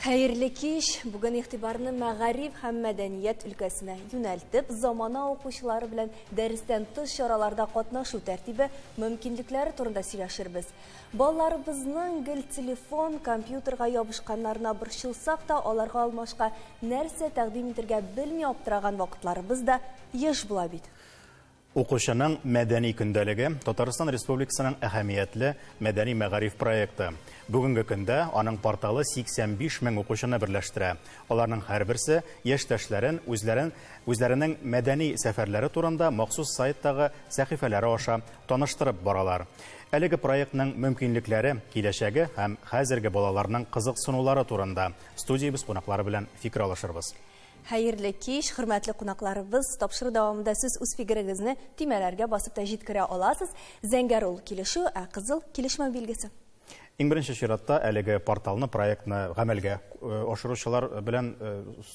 Хәерле кич! Бүген игътибарны мәгариф һәм мәдәният өлкәсенә юнәлтеп, замана укучылары белән дәрестән тыш чараларда катнашу тәртибе, мөмкинлекләре турында сөйләшербез. Балаларыбызның гел телефон, компьютерга ябышканнарына борчылсак та, аларга алмашка нәрсә тәкъдим итергә белми аптыраган вакытларыбыз да еш була бит. Укучының мәдәни көндәлеге, Татарстан Республикасының әһәмиятле мәдәни-мәгариф проекты. Бүгенге көндә аның порталы 85 мең укучыны берләштерә. Аларның һәрберсе яшьтәшләрен үзләрен үзләренең мәдәни сәфәрләре турында махсус сайттагы сәхифәләре аша таныштырып баралар. Әлеге проектның мөмкинлекләре, киләчәге һәм хәзерге балаларның кызыксынулары турында студиябез кунаклары белән фикер алышырбыз. Хәерле кич, хөрмәтле кунакларыбыз. Тапшыру дәвамында сез үз фикерегезне төймәләргә басып та җиткерә аласыз. Зәңгәр ул килешү, ә кызыл килешмәү билгесе. Иң беренче чиратта әлеге порталны, проектны гамәлгә ашыручылар белән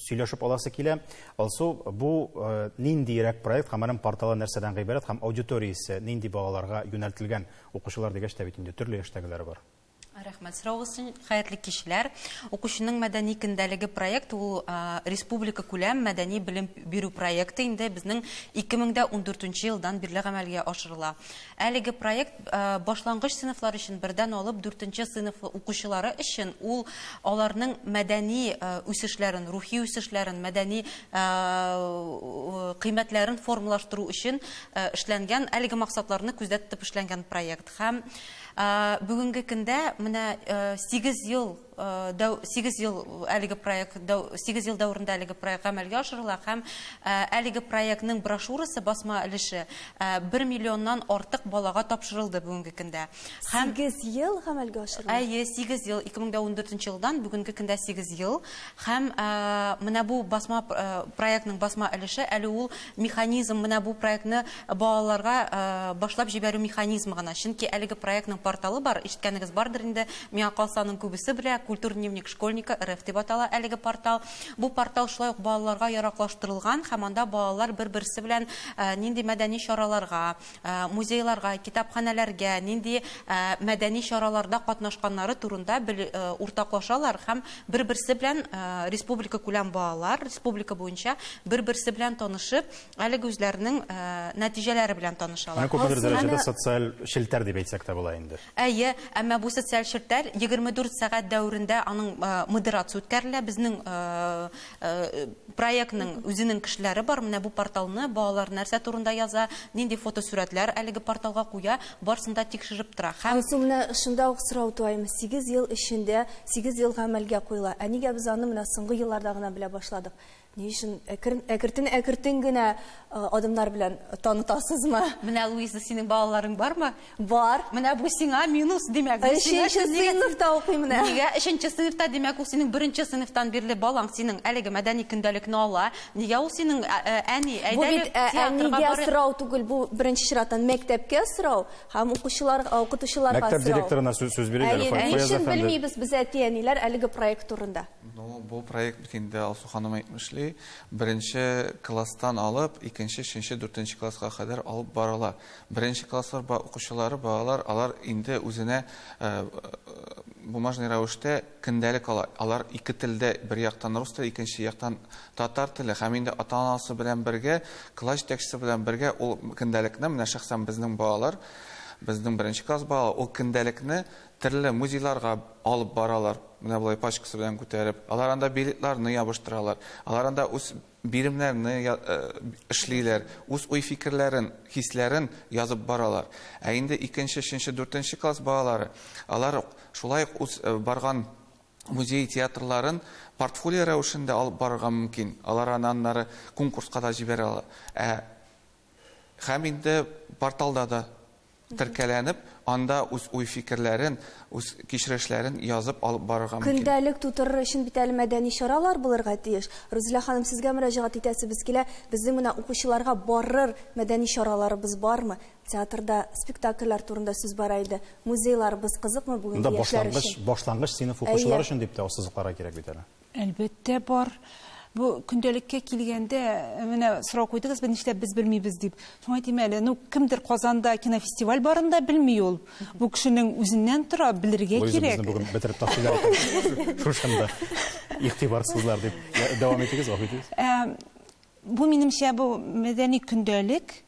сөйләшеп аласы килә. Алсу, бу ниндиерәк проект һәм аның порталы нәрсәдән гыйбарәт һәм аудиториясе нинди балаларга юнәлтелгән? Укучылар дигәч тә бит инде төрле яшьтәгеләре бар. Рәхмәт сораугыз өчен. Хәерле кичләр. Укучының мәдәни көндәлеге проект ул республика күләм мәдәни белем бирү проекты инде безнең 2014 елдан бирле гамәлгә ашырыла. Әлеге проект башлангыч сыйныфлар өчен бердән алып дүртенче сыйныф укучылары өчен ул аларның мәдәни үсешләрен, рухи үсешләрен, мәдәни кыйммәтләрен формалаштыру өчен эшләнгән, әлеге максатларны күздә тотып эшләнгән проект. Һәм Бүгенге көндә менә 8 ел 8 ел әлеге проект 8 ел дәверендә әлеге проект гамәлгә ашырыла һәм әлеге проектның брошюрасы басма өлеше 1 миллионнан артык балага тапшырылды бүгенге көндә. Һәм 8 ел гамәлгә ашырыла? Әйе, 8 ел, 2014 елдан бүгенге көндә 8 ел. Һәм менә бу басма проектның басма өлеше әле ул механизм, менә бу проектны балаларга башлап җибәрү механизмы гына. Чөнки әлеге проектның порталы бар, ишеткәнегез бардыр инде, миңа калса аның күбесе белә, Культурный дневник школьника РФ дип атала әлеге портал. Бу портал шулай ук балаларга яраклаштырылган һәм анда балалар бер-берсе белән нинди мәдәни чараларга, музейларга, китапханәләргә, нинди мәдәни чараларда катнашканнары турында уртаклашалар һәм бер-берсе белән республика күләм балалар, республика буенча бер-берсе белән танышып, әлеге үзләренең нәтиҗәләре белән танышалар. Менә күпмедер дәрәҗәдә социаль челтәр дип әйтсәк тә була инде. Әйе, әмма бу социаль челтәр 24 сәгать дәверендә аның модерация үткәрелә. Безнең проектның үзенең кешеләре бар. Менә бу порталны балалар нәрсә турында яза, нинди фотосурәтләр әлеге порталга куя, барысын да тикшереп тора. Һәм Алсу, менә шунда ук сорау туа инде. 8 ел эчендә, 8 ел гамәлгә куела. Ә нигә без аны менә соңгы елларда гына белә башладык? Ни өчен әкрен, әкертен әкертен генә адымнар белән танытасызмы? Менә, Луиза, синең балаларың бармы? Бар. Менә бу сиңа минус, димәк. Бу сиңа Өченче сыйныфта укый менә. Нигә өченче сыйныфта, димәк, ул синең беренче сыйныфтан бирле балаң синең әлеге мәдәни көндәлекне ала. Нигә ул синең әни, әйдә әле театрга барыйк. Бу бит әнигә сорау түгел, бу беренче чираттан мәктәпкә сорау һәм укучылар, укытучыларга сорау. Мәктәп директорына сүз бирик әле, Фаяз әфәнде. Ни өчен белмибез без әти-әниләр әлеге проект турында? Ну, бу проект бит инде, Алсу ханым әйтмешли, беренче класстан алып, икенче, өченче, дүртенче класска кадәр алып барыла. Беренче класслар укучылары, балалар, алар инде үзенә бумажный рәвештә көндәлек ала. Алар ике телдә, бер яктан рус теле, икенче яктан татар теле һәм инде ата-анасы белән бергә, класс җитәкчесе белән бергә ул көндәлекне, менә шәхсән безнең балалар, безнең беренче класс балалары, ул көндәлекне Төрле музейларга алып баралар, менә болай пачкасы белән күтәреп. Алар анда билетларны ябыштыралар. Алар анда үз биремнәрне эшлиләр, үз уй-фикерләрен, хисләрен язып баралар. Ә инде икенче, өченче, дүртенче класс балалары, алар шулай ук үз барган музей, театрларын портфолио рәвешендә алып барырга мөмкин. Алар аны аннары конкурска да җибәрә ала. Ә һәм инде порталда да теркәләнеп, анда үз уй-фикерләрен, үз кичерешләрен язып алып барырга мөмкин. Көндәлек тутырыр өчен бит әле мәдәни чаралар булырга тиеш. Рузилә ханым, сезгә мөрәҗәгать итәсебез килә. Безнең менә укучыларга барыр мәдәни чараларыбыз бармы? Театрда спектакльләр турында сүз бара иде. Музейларыбыз кызыкмы бүгенге яшьләр өчен? Монда башлангыч сыйныф укучылар өчен дип тә ассызыкларга кирәк бит әле. Әлбәттә, бар. Бу көндәлеккә килгәндә, менә сорау куйдыгыз, без нишләп без белмибез дип. Шуңа әйтим әле, ну кемдер Казанда кинофестиваль барын да белми ул. Бу кешенең үзеннән тора, белергә Луиза кирәк. безне бүген бетереп ташлыйлар икән. Шушында. Игътибарсызлар дип. Дәвам итегез, гафу итегез. Бу минемчә бу мәдәни көндәлек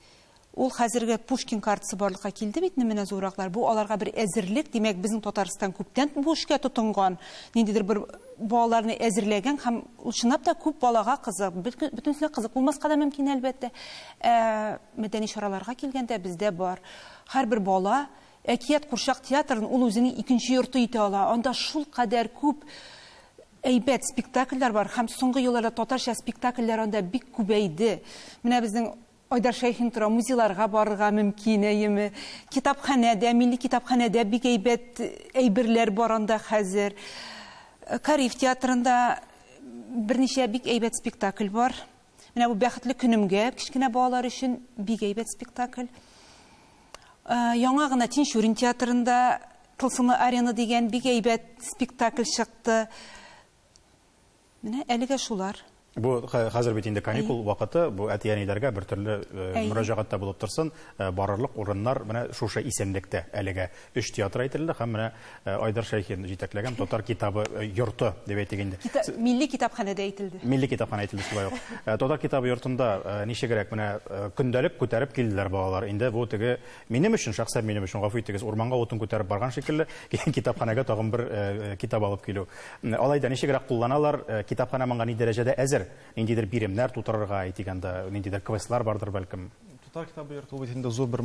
ул хәзерге Пушкин картасы барлыкка килде бит менә зурраклар. Бу аларга бер әзерлек, димәк, безнең Татарстан күптән бу эшкә тотынган, ниндидер бер балаларны әзерләгән һәм ул чынлап та күп балага кызык. Бөтенесенә кызык булмаска да мөмкин, әлбәттә. Ә мәдәни чараларга килгәндә бездә бар. Һәрбер бала Әкият курчак театрын ул үзенең икенче йорты итә ала. Анда шулкадәр күп әйбәт спектакльләр бар һәм соңгы елларда татарча спектакльләр анда бик күбәйде. Менә безнең Айдар Шәйхин тора, музейларга барырга мөмкин, әйеме. Китапханәдә, милли китапханәдә бик әйбәт әйберләр бар анда хәзер. Кариев театрында берничә бик әйбәт спектакль бар. Менә бу Бәхетле көнемгә кечкенә балалар өчен бик әйбәт спектакль. Яңа гына Тинчурин театрында Тылсымлы арена дигән бик әйбәт спектакль чыкты. Менә әлегә шулар. Бу хәзер бит инде каникул вакыты, бу әти-әниләргә бер төрле мөрәҗәгать тә булып торсын, барырлык урыннар менә шушы исемлектә әлегә. Өч театр әйтелде һәм менә Айдар Шәйхин җитәкләгән Татар китабы йорты дип әйтик инде. Милли китапханәдә әйтелде. Милли китапханә әйтелде шулай ук. Татар китабы йортында ничегрәк менә көндәлек күтәреп килделәр балалар. Инде бу теге минем өчен, шәхсән минем өчен, гафу итегез, урманга утын күтәреп барган шикелле, китапханәгә тагын бер китап алып килү. Алай да ничегрәк кулланалар, китапханә моңа ни дәрәҗәдә әзер? Ниндидер биремнәр тутырырга, әйтик анда, ниндидер квестлар бардыр бәлкем. Татар китабы йорты ул бит инде зур бер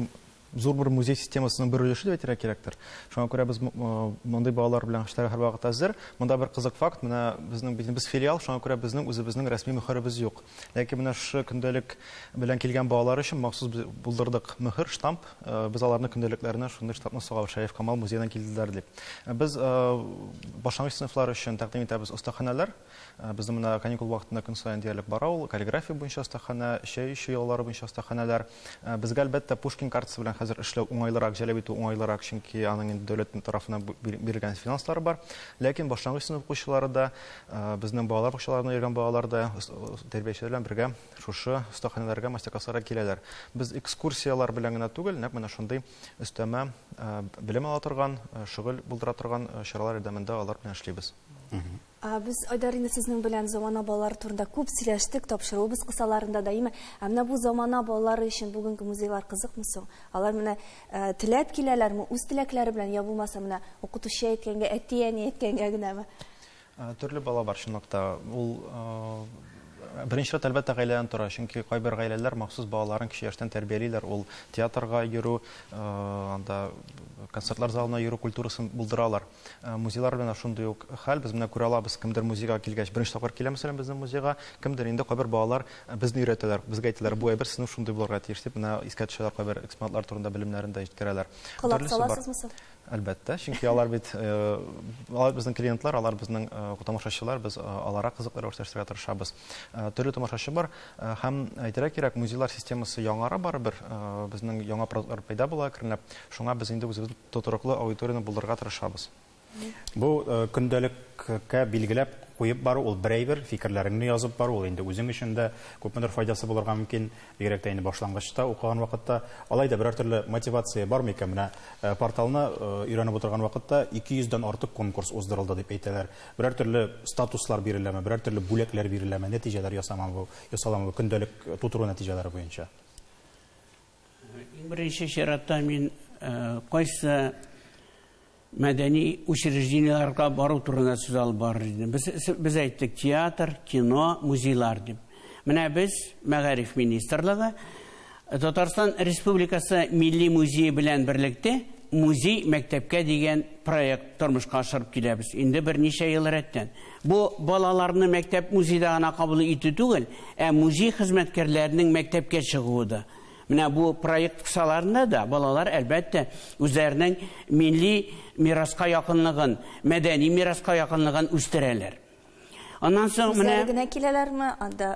зур бер музей системасының бер өлеше дип әйтергә кирәктер. Шуңа күрә без мондый балалар белән эшләргә һәрвакыт әзер. Монда бер кызык факт, менә безнең без филиал, шуңа күрә безнең үзебезнең рәсми мөхеребез юк. Ләкин менә шушы көндәлек белән килгән балалар өчен махсус без булдырдык мөхер, штамп. Без аларны көндәлекләренә шундый штампны сугабыз, Шәриф Камал музееннан килделәр дип. Без башлангыч сыйныфлар өчен тәкъдим итәбез остаханәләр. Безнең менә каникул вакытында көн саен диярлек бара ул, каллиграфия буенча остаханә, чәй эчү йолалары буенча остаханәләр. Безгә, әлбәттә, Пушкин картасы белән хәзер эшләү уңайлырак, җәлеп итү уңайлырак, чөнки аның инде дәүләт тарафыннан бирелгән финанслары бар. Ләкин башлангыч сыйныф укучылары да, безнең балалар бакчаларына йөргән балалар да тәрбиячеләр белән бергә шушы остаханәләргә, мастер-классларга киләләр. Без экскурсияләр белән генә түгел, нәкъ менә шундый өстәмә белем ала торган, шөгыль булдыра торган чаралар ярдәмендә алар белән эшлибез. Без, Айдар, инде сезнең белән замана балалары турында күп сөйләштек, тапшыруыбыз кысаларында да, әйеме? Ә менә бу замана балалары өчен бүгенге музейлар кызыкмы соң? Алар менә э, теләп киләләрме, үз теләкләре белән, я булмаса менә укытучы әйткәнгә, әти-әни әйткәнгә генәме? Э, төрле бала бар чынлыкта. Ул э, беренче рәт, әлбәттә, гаиләдән тора. Чөнки кайбер гаиләләр махсус балаларын кече яшьтән тәрбиялиләр. Ул театрга йөрү, анда концертлар залына йөрү культурасын булдыралар. Музейлар белән шундый ук хәл. Без менә күрә алабыз, кемдер музейга килгәч, беренче тапкыр килә, мәсәлән, безнең музейга, кемдер инде кайбер балалар безне өйрәтәләр, безгә әйтәләр, бу әйбер сезнең шундый булырга тиеш дип, менә искә төшәләр, кайбер экспонатлар турында белемнәрен дә җиткерәләр. Колак саласызмы соң? Әлбәттә, чөнки алар бит, алар безнең клиентлар, алар безнең тамашачылар, без аларга кызыклы рәвештә эшләргә тырышабыз. Төрле тамашачы бар һәм әйтергә кирәк, музейлар системасы яңара барыбер, безнең яңа продуктлар пәйда була әкренләп. Шуңа без инде үзебез Тотрыклы аудиторияне булдырырга тырышабыз. Бу көндәлеккә билгеләп куеп бару, ул бер әйбер, фикерләреңне язып бару, ул инде үзең өчен дә күпмедер файдасы булырга мөмкин, бигрәк тә инде башлангычта укыган вакытта. Алай да берәр төрле мотивация бар микән? Менә порталны өйрәнеп утырган вакытта 200 дән артык конкурс уздырылды дип әйтәләр. Берәр төрле статуслар биреләме, берәр төрле бүләкләр биреләме, нәтиҗәләр ясамамы бу, ясаламы бу көндәлек тутыру нәтиҗәләре буенча? Иң беренче чиратта мин кайсы мәдәни учреждениеләргә бару турында сүз алып барыр идем. Без, без әйттек театр, кино, музейлар дип. Менә без Мәгариф министрлыгы Татарстан Республикасы Милли музее белән берлектә Музей мәктәпкә дигән проект тормышка ашырып киләбез инде берничә ел рәттән. Бу балаларны мәктәп музейда гына кабул итү түгел, ә музей хезмәткәрләренең мәктәпкә чыгуы да. Менә бу проект кысаларында да балалар, әлбәттә, үзләренең милли мираска якынлыгын, мәдәни мираска якынлыгын үстерәләр. Аннан соң менә Үзләре генә киләләрме? Анда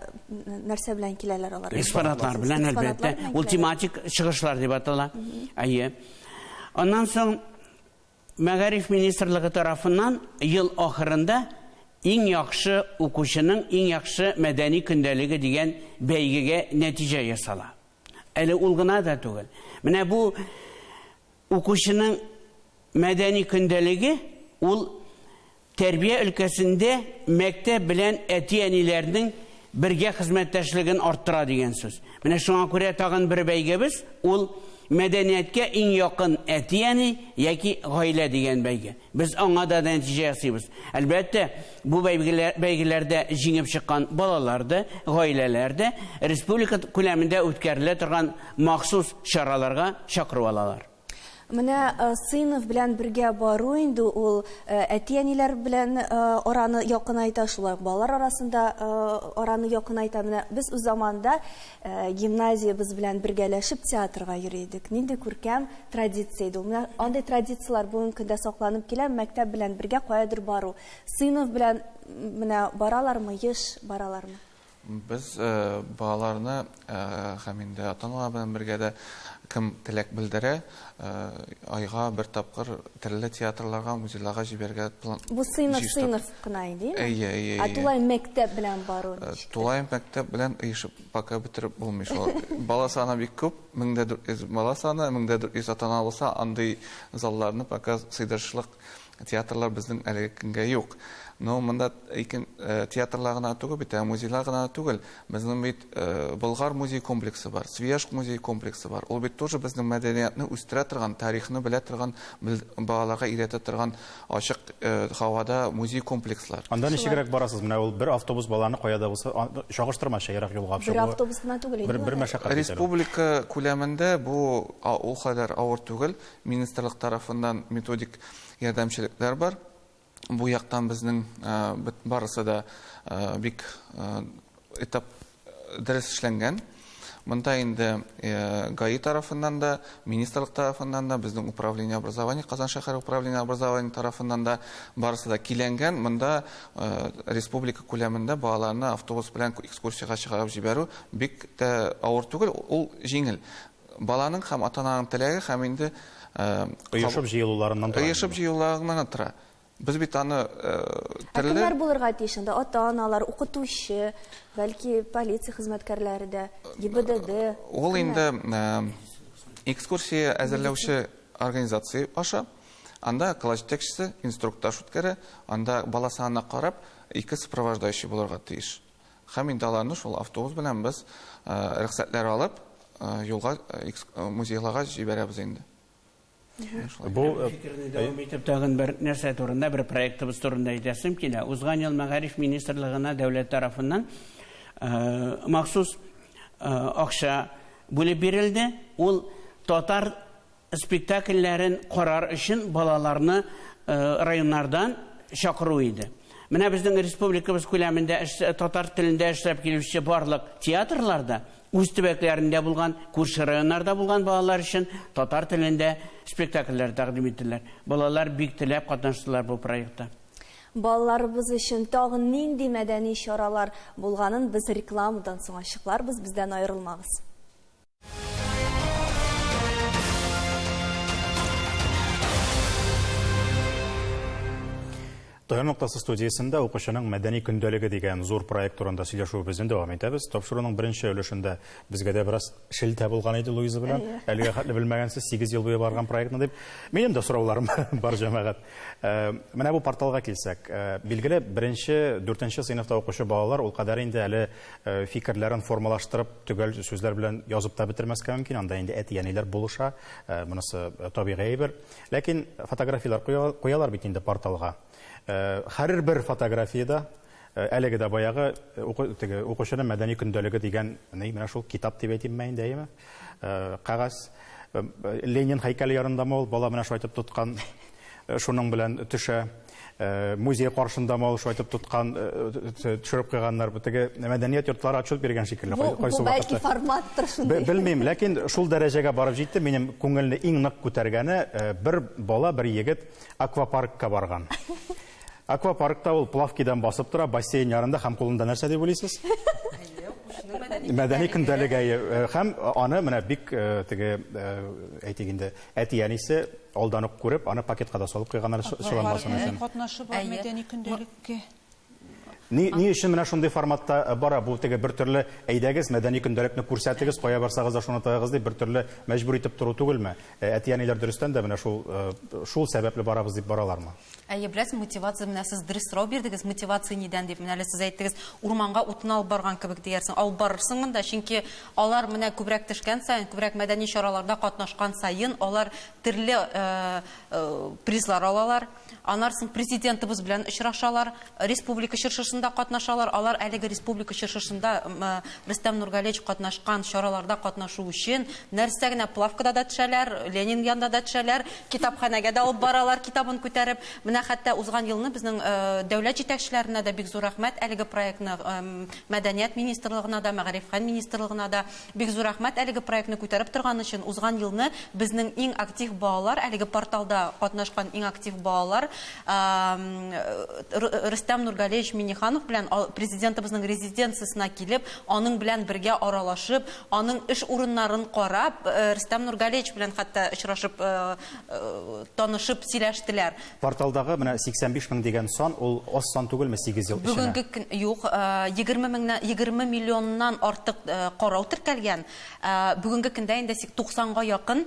нәрсә белән киләләр алар? Экспонатлар белән, әлбәттә. Ул тематик чыгышлар дип атала. Әйе. Аннан соң Мәгариф министрлыгы тарафыннан ел ахырында иң яхшы укучының иң яхшы мәдәни көндәлеге дигән бәйгегә нәтиҗә ясала. Әле ул гына да түгел. Менә бу укучының мәдәни көндәлеге ул тәрбия өлкәсендә мәктәп белән әти-әниләрнең бергә хезмәттәшлеген арттыра дигән сүз. Менә шуңа күрә тагын бер бәйгебез, ул мәдәнияткә иң якын әти-әни яки гаилә дигән бәйге. Без аңа да нәтиҗә ясыйбыз. Әлбәттә, бу бәйгеләрдә җиңеп чыккан балалар да, гаиләләр дә республика күләмендә үткәрелә торган махсус чараларга чакыру алалар. Менә сыйныф белән бергә бару инде ул әти-әниләр белән араны якынайта, шулай ук балалар арасында араны якынайта. Менә без үз заманында гимназиябез белән бергәләшеп театрга йөри идек. Нинди күркәм традиция иде ул. Менә андый традицияләр бүгенге көндә сакланып килә, мәктәп белән бергә каядыр бару. Сыйныф белән менә баралармы, еш баралармы? Без балаларны һәм инде ата-аналар белән бергә дә кем теләк белдерә, айга бер тапкыр төрле театрларга, музейларга җибәрергә план. Бу сыйныф сыйныф кына инде, әйе? Әйе, әйе. Ә тулаем мәктәп белән бару ничек? Тулаем мәктәп белән оешып пока бетереп булмый шул. Бала саны бик күп, 1400 бала саны, 1400 ата-ана булса, андый залларны пока сыйдырышлык театрлар безнең әлеге көнгә юк. Но монда икен театрлар гына түгел бит, музейлар гына түгел. Безнең бит Болгар музей комплексы бар, Свияжск музей комплексы бар. Ул бит тоже безнең мәдәниятне үстерә торган, тарихны белә торган, балаларга өйрәтә торган ачык һавада музей комплекслар. Анда ничегрәк барасыз? Менә ул бер автобус баланы кая да булса чагыштырмача ерак юлга алып чыгу. Бер автобус кына түгел инде. Бер мәшәкать. Республика күләмендә бу ул кадәр авыр түгел. Министрлык тарафыннан методик ярдәмчелекләр бар. Бу яктан безнең барысы да бик этап дөрес эшләнгән. Монда инде ГАИ тарафыннан да, министрлык тарафыннан да, безнең управление образования, Казан шәһәре управление образования тарафыннан да барысы да киләнгән. Монда республика күләмендә балаларны автобус белән экскурсиягә чыгарып җибәрү бик тә авыр түгел, ул җиңел. Баланың һәм ата-ананың теләге һәм инде оешып җыелуларыннан тора. Оешып җыелуларыннан тора. Без бит аны төрле... Кемнәр булырга тиеш анда? Ата-аналар, укытучы, бәлки полиция хезмәткәрләре дә, ГИБДД. Ул инде экскурсия әзерләүче организация аша. Анда класс җитәкчесе инструктаж үткәрә, анда бала санына карап, ике сопровождающий булырга тиеш. Һәм инде аларны шул автобус белән без рөхсәтләр алып, юлга музейларга җибәрәбез инде. Бу фикерне дәвам итеп тагын бер нәрсә турында, бер проектыбыз турында әйтәсем килә. Узган ел Мәгариф министрлыгына дәүләт тарафыннан махсус акча бүлеп бирелде. Ул татар спектакльләрен карар өчен балаларны районнардан чакыру иде. Менә безнең республикабыз күләмендә татар телендә эшләп килүче барлык театрларда үз төбәкләрендә булган, күрше районнарда булган балалар өчен татар телендә спектакльләр тәкъдим иттеләр. Балалар бик теләп катнаштылар бу проектта. Балаларыбыз өчен тагын нинди мәдәни чаралар булганын без рекламадан соң ачыкларбыз, бездән аерылмагыз. Таян ноктасы студиясендә укучының мәдәни көндәлеге дигән зур проект турында сөйләшүебезне дәвам итәбез. Тапшыруның беренче өлешендә безгә дә бераз шелтә булган иде Луиза белән. Әлегә хәтле белмәгәнсез, 8 ел буе барган проектны дип. Минем дә сорауларым бар, җәмәгать. Менә бу порталга килсәк, билгеле, беренче, дүртенче сыйныфта укучы балалар ул кадәр инде әле фикерләрен формалаштырып, төгәл сүзләр белән язып та бетермәскә мөмкин. Анда инде әти-әниләр булыша, монысы табигый әйбер. Ләкин фотографияләр куялар бит инде порталга. Һәрбер фотографиядә әлеге дә баягы теге укучының мәдәни көндәлеге дигән, менә шул китап дип әйтимме инде, әйеме? Кәгазь Ленин һәйкәле янындамы ул, бала менә шулай итеп тоткан, шуның белән төшә. Музей каршындамы ул шулай итеп тоткан, төшереп куйганнар. Бу теге мәдәният йортлары отчет биргән шикелле. Бу бәлки форматтыр шундый. Белмим, ләкин шул дәрәҗәгә барып җитте. Минем күңелне иң нык күтәргәне, бер бала, бер егет аквапаркка барган. Аквапаркта ул плавкидан басып тора, бассейн янында һәм кулында нәрсә дип уйлыйсыз? Мәдәни көндәлек, әйе. Һәм аны менә бик теге, әйтик инде, әти-әнисе алдан ук күреп, аны пакетка да салып куйганнар чыланмасын өчен. Катнашы бар мәдәни көндәлеккә. Ни, ни өчен менә шундый форматта бара бу теге бер төрле әйдәгез, мәдәни көндәлекне күрсәтегез, кая барсагыз да шуны тыгыгыз дип бер төрле мәҗбүр итеп тору түгелме? Әти-әниләр дөрестән дә менә шул шул сәбәпле барабыз дип баралармы? Әйе, беләсез, мотивация, менә сез дөрес сорау бирдегез, мотивация нидән дип. Менә әле сез әйттегез, урманга утын алып барган кебек диярсең. Алып барырсың монда, чөнки алар менә күбрәк төшкән саен, күбрәк мәдәни чараларда катнашкан саен, алар төрле призлар алалар. Аннан соң президентыбыз белән очрашалар, республика чыршысында катнашалар. Алар әлеге республика чыршысында Рөстәм Нургалиевич катнашкан чараларда катнашу өчен нәрсә генә плавкада да төшәләр, Ленин янында да төшәләр, китапханәгә дә алып баралар китабын күтәреп. Менә хәтта узган елны безнең дәүләт җитәкчеләренә дә бик зур рәхмәт әлеге проектны Мәдәният министрлыгына да, Мәгариф фән министрлыгына да Бик зур рәхмәт әлеге проектны күтәреп торган өчен. Узган елны безнең иң актив балалар, әлеге порталда катнашкан иң актив балалар Рөстәм Нургалиевич Минниханов белән президентыбызның резиденциясенә килеп, аның белән бергә аралашып, аның эш урыннарын карап, Рөстәм Нургалиевич белән хәтта очрашып, танышып сөйләштеләр. Порталдагы менә 85 мең дигән сан, ул аз сан түгелме 8 ел эченә? Бүгенге көн, юк, 20 меңнән, 20 миллионнан артык карау теркәлгән. Бүгенге көндә инде 90 га якын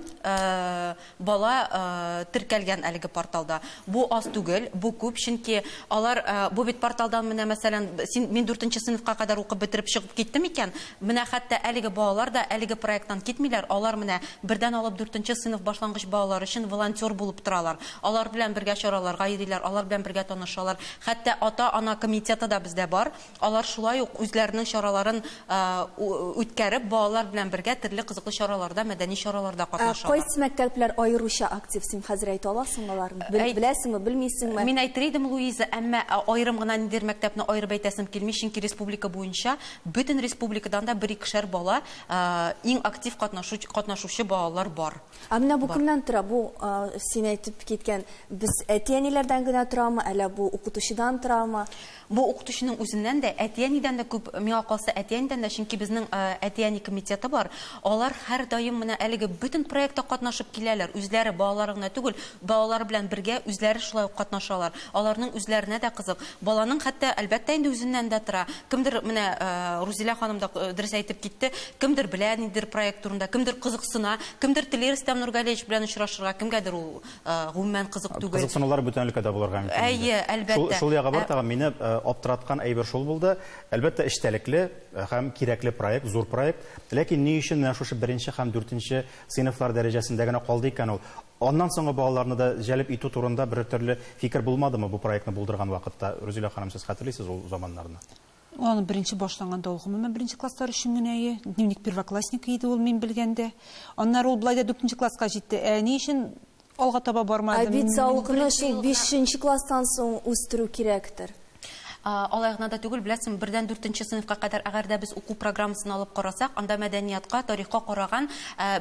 бала теркәлгән әлеге порталда. Бу аз түгел, бу күп, чөнки алар, бу бит порталдан менә мәсәлән, син, мин дүртенче сыйныфка кадәр укып бетереп чыгып киттем икән, менә хәтта әлеге балалар да әлеге проекттан китмиләр, алар менә бердән алып дүртенче сыйныф башлангыч балалар өчен волонтер булып торалар. Алар белән бергә чараларга йөриләр, алар белән бергә танышалар. Хәтта ата-ана комитеты да бездә бар. Алар шулай ук үзләренең чараларын үткәреп, балалар белән бергә төрле кызыклы чараларда, мәдәни чараларда катнашалар. Кайсы мәктәпләр аеруча актив? Син хәзер әйтә аласыңмы аларны? Беләсеңме, белмисеңме? Мин әйтер идем, Луиза, әмма аерым гына ниндидер мәктәпне аерып әйтәсем килми, чөнки республика буенча, бөтен республикадан да бер-икешәр бала иң актив катнашучы балалар бар. Ә менә бу кемнән тора? Бу син әйтеп киткән, без әти-әниләрдән генә торамы, әллә бу укытучыдан торамы? Бу укытучының үзеннән дә, әти-әнидән дә күп, миңа калса, әти-әнидән дә, чөнки безнең әти-әни комитеты бар. Алар һәрдаим менә әлеге бөтен проектта катнашып киләләр. Үзләре, балалары гына түгел, балалары белән бергә үзләре шулай ук катнашалар. Аларның үзләренә дә кызык. Баланың хәтта, әлбәттә инде, үзеннән дә тора. Кемдер, менә Рузилә ханым да дөрес әйтеп китте, кемдер белә ниндидер проект турында, кемдер кызыксына, кемдер тели Рөстәм Нургалиевич белән очрашырга, кемгәдер ул гомумән кызык түгел. Кызыксынулар бүтән өлкәдә булырга мөмкин. Әйе, әлбәттә. Шул ягы бар тагын, мине аптыраткан әйбер шул булды. Әлбәттә, эчтәлекле һәм кирәкле проект, зур проект. Ләкин ни өчен менә шушы беренче һәм дүртенче сыйныфлар дәрәҗәсендә генә калды икән ул? Аннан соңгы балаларны да җәлеп итү турында берәр төрле фикер булмадымы бу проектны булдырган вакытта? Рүзилә ханым, сез хәтерлисез ул заманнарны? Ул аны беренче башланганда ул гомумән беренче класслар өчен генә ие. Дневник первоклассника иде ул мин белгәндә. Аннары ул болай да дүртенче класска җитте. Ә ни өчен алга таба бармады? Ә бит зәвыкны шул бишенче класстан соң үстерү кирәктер. Алай гына да түгел, беләсеңме, бердән дүртенче сыйныфка кадәр әгәр дә без уку программасын алып карасак, анда мәдәниятка, тарихка караган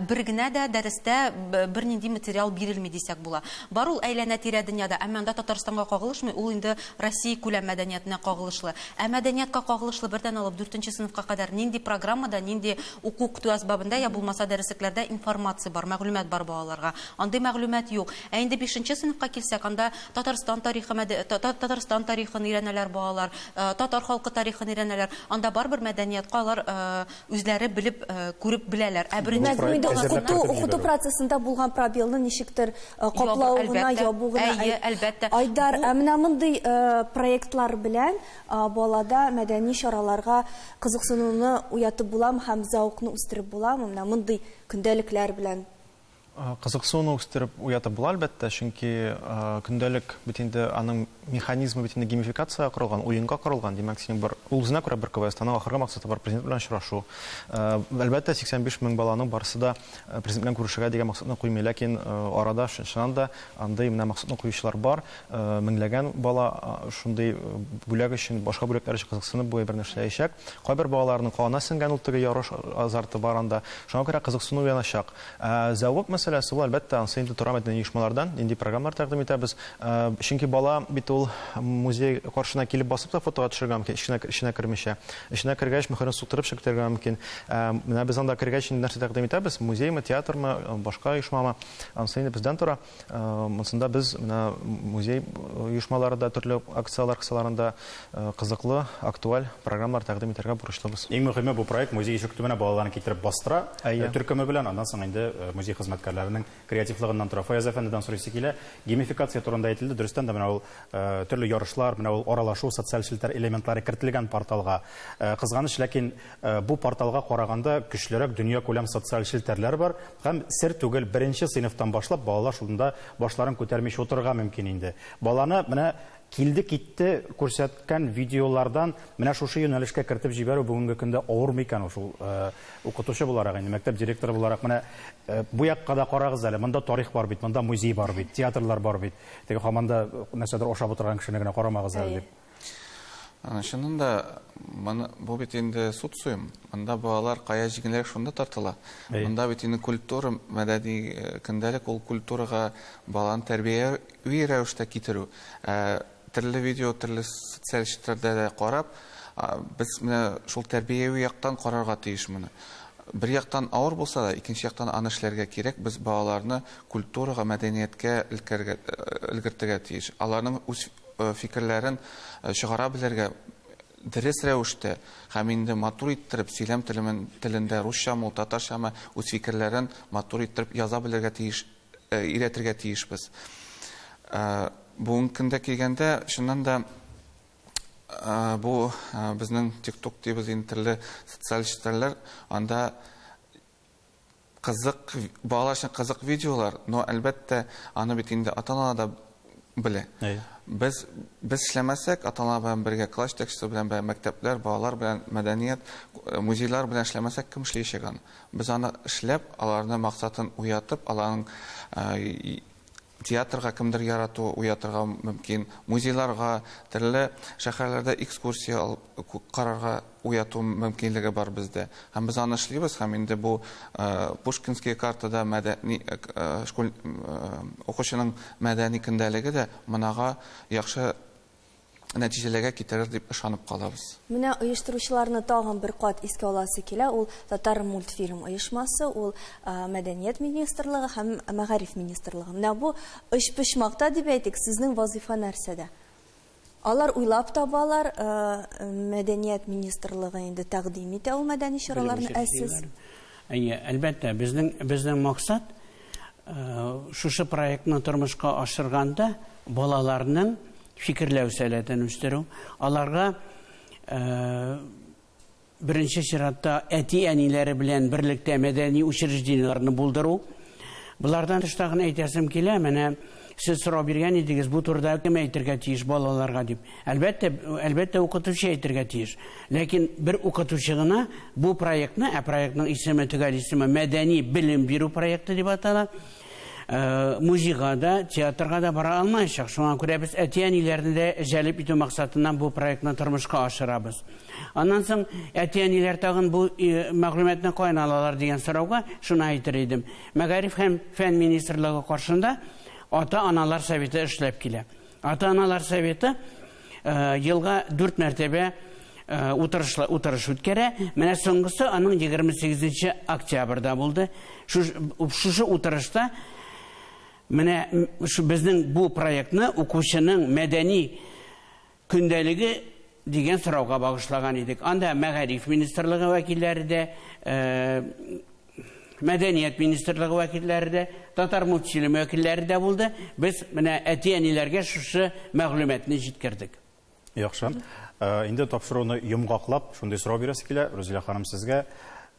бер генә дә дәрестә бернинди материал бирелми дисәк була. Бар ул әйләнә-тирә дөньяда, әмма анда Татарстанга кагылышмый, ул инде Россия күләм мәдәниятенә кагылышлы. Ә мәдәниятка кагылышлы бердән алып дүртенче сыйныфка кадәр нинди программада, нинди уку-укыту әсбабында я булмаса дәреслекләрдә информация бар, мәгълүмат бар балаларга. Андый мәгълүмат юк. Ә инде бишенче сыйныфка килсәк, анда Татарстан тарихы, Татарстан тарихын өйрәнәләр балалар, татар халкы тарихын өйрәнәләр. Анда барыбер мәдәниятка алар үзләре белеп, күреп беләләр. Ә беренче Димәк, бу инде укыту, укыту процессында булган пробелны ничектер каплау гына, ябу гына. Әйе, әлбәттә. Айдар, ә менә мондый проектлар белән балада мәдәни чараларга кызыксынуны уятып буламы һәм зәвыкны үстереп буламы? Менә мондый көндәлекләр белән. Кызыксынуны үстереп уятып була, әлбәттә, чөнки көндәлек бит инде аның механизмы бит инде геймификациягә корылган, уенга корылган. Димәк, синең бар, ул үзенә күрә бер квест, аның ахыргы максаты бар президент белән очрашу. Әлбәттә, 85 мең баланың барысы да президент белән күрешергә дигән максатны куймый, ләкин арада чыннан да андый менә максатны куючылар бар. Меңләгән бала шундый бүләк өчен, башка бүләкләр өчен кызыксынып бу әйберне эшләячәк. Кайбер балаларның канына сеңгән ул теге ярыш азарты бар анда. Шуңа күрә кызыксыну уяначак. Ә зәвык мәсьәләсе мәсьәләсе ул, әлбәттә, анысы инде тора мәдәни оешмалардан, нинди программалар тәкъдим итәбез. Чөнки бала бит ул музей каршына килеп басып та фотога төшерергә мөмкин, эченә, эченә кермичә. Эченә кергәч, мөһерен суктырып чыгып китәргә мөмкин. Менә без анда кергәч инде нәрсә тәкъдим итәбез? Музеймы, театрмы, башка оешмамы? Анысы инде бездән тора. Монсында без менә музей оешмалары да төрле акцияләр кысаларында кызыклы, актуаль программалар тәкъдим итәргә бурычлыбыз. Иң мөһиме, бу проект музей ишек төбенә балаларны китереп бастыра төркеме белән, аннан соң инде музей хезмәткәрләренең креативлыгыннан тора. Фаяз әфәндедән сорыйсы килә, геймификация турында әйтелде, дөрестән дә менә ул төрле ярышлар, менә ул аралашу, социаль челтәр элементлары кертелгән порталга. Кызганыч, ләкин бу порталга караганда көчлерәк дөньякүләм социаль челтәрләр бар һәм сер түгел, беренче сыйныфтан башлап балалар шунда башларын күтәрмичә утырырга мөмкин инде. Баланы менә килде-китте күрсәткән видеолардан менә шушы юнәлешкә кертеп җибәрү бүгенге көндә авырмы икән ул шул укытучы буларак инде, мәктәп директоры буларак менә бу якка да карагыз әле, монда тарих бар бит, монда музей бар бит, театрлар бар бит. Теге һаман да нәрсәдер ашап утырган кешене генә карамагыз әле дип. Чыннан да, моны, бу бит инде социум. Монда балалар кая җиңелрәк шунда тартыла. Монда бит инде культура, мәдәни көндәлек ул культурага баланы тәрбияви рәвештә китерү. Төрле видео, төрле социаль челтәрләрдә дә карап, без менә шул тәрбияви яктан карарга тиеш моны. Бер яктан авыр булса да, икенче яктан аны эшләргә кирәк. Без балаларны культурага, мәдәнияткә өлгертергә тиеш. Аларның үз фикерләрен чыгара белергә дөрес рәвештә һәм инде матур иттереп сөйләм телендә русчамы ул, татарчамы үз фикерләрен матур иттереп яза белергә тиеш, өйрәтергә тиешбез. Бүгенге көндә килгәндә, чыннан да бу безнең TikTok дибез инде, төрле социаль челтәрләр, анда кызык, балалар өчен кызык видеолар, но әлбәттә, аны бит инде ата-аналар да белә. Без без эшләмәсәк, ата-аналар белән бергә, класс җитәкчесе белән бергә, мәктәпләр, балалар белән, мәдәният, музейлар белән эшләмәсәк, кем эшләячәк аны? Без аны эшләп, аларны максатын уятып, аларның театрга кемдер ярату уятырга мөмкин, музейларга, төрле шәһәрләрдә экскурсия алып карарга уяту мөмкинлеге бар бездә. Һәм без аны эшлибез, һәм инде бу Пушкинская картада мәдәни школ укучының мәдәни көндәлеге дә монага яхшы нәтиҗәләргә китерер дип ышанып калабыз. Менә оештыручыларны тагын бер кат искә аласы килә. Ул Татар мультфильм оешмасы, ул Мәдәният министрлыгы һәм Мәгариф министрлыгы. Менә бу өчпочмакта дип әйтик, сезнең вазыйфа нәрсәдә? Алар уйлап табалар, Мәдәният министрлыгы инде тәкъдим итә ул мәдәни чараларны, ә сез? Әйе, әлбәттә, безнең максат шушы проектны тормышка ашырганда балаларның фикерләү сәләтен үстерү, аларга беренче чиратта әти-әниләре белән берлектә мәдәни учреждениеләрне булдыру. Болардан тыш тагын әйтәсем килә, менә сез сорау биргән идегез, бу турыда кем әйтергә тиеш балаларга дип. Әлбәттә, әлбәттә укытучы әйтергә тиеш. Ләкин бер укытучы гына бу проектны, ә проектның исеме, төгәл исеме мәдәни белем бирү проекты дип атала, музейга да, театрга да бара алмаячак. Шуңа күрә без әти-әниләрне дә җәлеп итү максатыннан бу проектны тормышка ашырабыз. Аннан соң әти-әниләр тагын бу мәгълүматны каян алалар дигән сорауга шуны әйтер идем. Мәгариф һәм фән министрлыгы каршында ата-аналар советы эшләп килә. Ата-аналар советы елга 4 мәртәбә утырыш үткәрә. Менә соңгысы аның 28 октябрьдә булды. Шушы утырышта менә безнең бу проектны укучының мәдәни көндәлеге дигән сорауга багышлаган идек. Анда мәгариф министрлыгы вәкилләре дә, Мәдәният министрлыгы вәкилләре дә, Татар мультфильмы вәкилләре дә булды. Без менә әти-әниләргә шушы мәгълүматны җиткердек. Яхшы. Инде тапшыруны йомгаклап, шундый сорау бирәсе килә, Рузилә ханым, сезгә.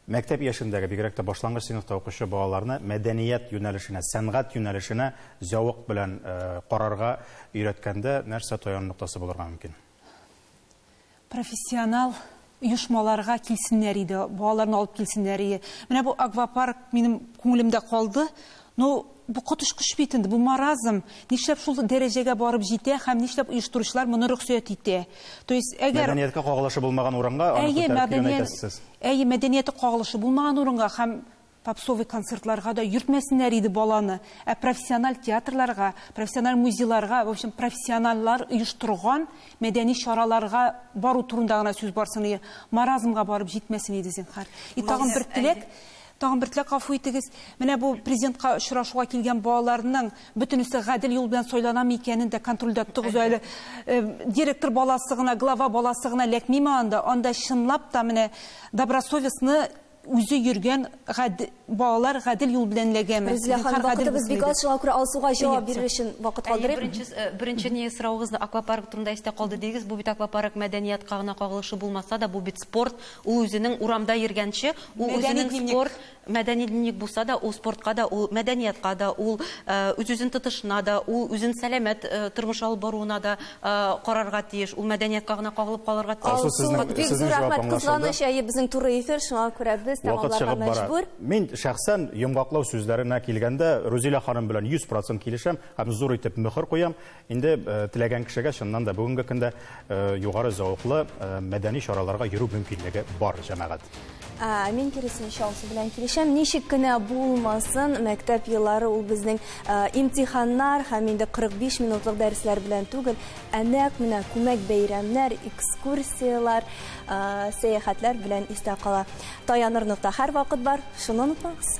Мәктәп яшендәге, бигрәк тә башлангыч сыйныфта укучы балаларны мәдәният юнәлешенә, сәнгать юнәлешенә зәвык белән карарга өйрәткәндә нәрсә таяну ноктасы булырга мөмкин? Профессионал оешмаларга килсеннәр иде, балаларны алып килсеннәр иде. Менә бу аквапарк минем күңелемдә калды. Ну, бу коточкыч бит инде, бу маразм. Нишләп шул дәрәҗәгә барып җитә һәм нишләп оештыручылар моны рөхсәт итә? То есть, әгәр Мәдәнияткә кагылышы булмаган урынга аны Әйе, күтәреп килүне мәдәният әйтәсез сез. Әйе, мәдәнияткә кагылышы булмаган урынга һәм Попсовый концертларга да йөртмәсеннәр иде баланы, ә профессиональ театрларга, профессиональ музейларга, в общем, профессионаллар оештырган мәдәни чараларга бару турында гына сүз барсын иде. Маразмга барып җитмәсен иде, зинһар. И тагын бер теләк, тагын бер теләк, гафу итегез. Менә бу президентка очрашуга килгән балаларның бөтенесе гадел юл белән сайланамы икәнен дә контрольдә тотыгыз әле. Директор баласы гына, глава баласы гына эләкмиме анда? Анда чынлап та менә добросовестно үзе йөргән балалар гадел юл белән эләгәме? Рузилә ханым, вакытыбыз бик аз, шуңа күрә Алсуга җавап бирер өчен вакыт калдырыйк. Беренче ни соравыгызны аквапарк турында истә калды дигез. Бу бит аквапарк мәдәниятка гына кагылышы булмаса да, бу бит спорт. Ул үзенең урамда йөргәнче, ул үзенең спорт, мәдәни дневник булса да, ул спортка да, ул мәдәниятка да, ул үз-үзен тотышына да, ул үзен сәламәт тормыш алып баруына да карарга тиеш. Ул мәдәниятка гына кагылып калырга тиеш. Алсу, сезнең, Бик сезнең зур җавап рәхмәт. аңлашылды. Кызганыч, әйе, безнең туры эфир, шуңа күрә без Вакыт тәмамларга чыгып бара. мәҗбүр. Мин шәхсән йомгаклау сүзләренә килгәндә Рузилә ханым белән 100% килешәм һәм зур итеп мөхер куям. Инде теләгән кешегә чыннан да бүгенге көндә югары зәвыклы мәдәни чараларга йөрү мөмкинлеге бар, җәмәгать. Мин киресенчә Алсу белән килешәм. Ничек кенә булмасын, мәктәп еллары ул безнең имтиханнар һәм инде 45 минутлык дәресләр белән түгел, ә нәкъ менә күмәк бәйрәмнәр, экскурсияләр, сәяхәтләр белән истә кала. Таяныр нокта һәрвакыт бар, шуны онытмагыз.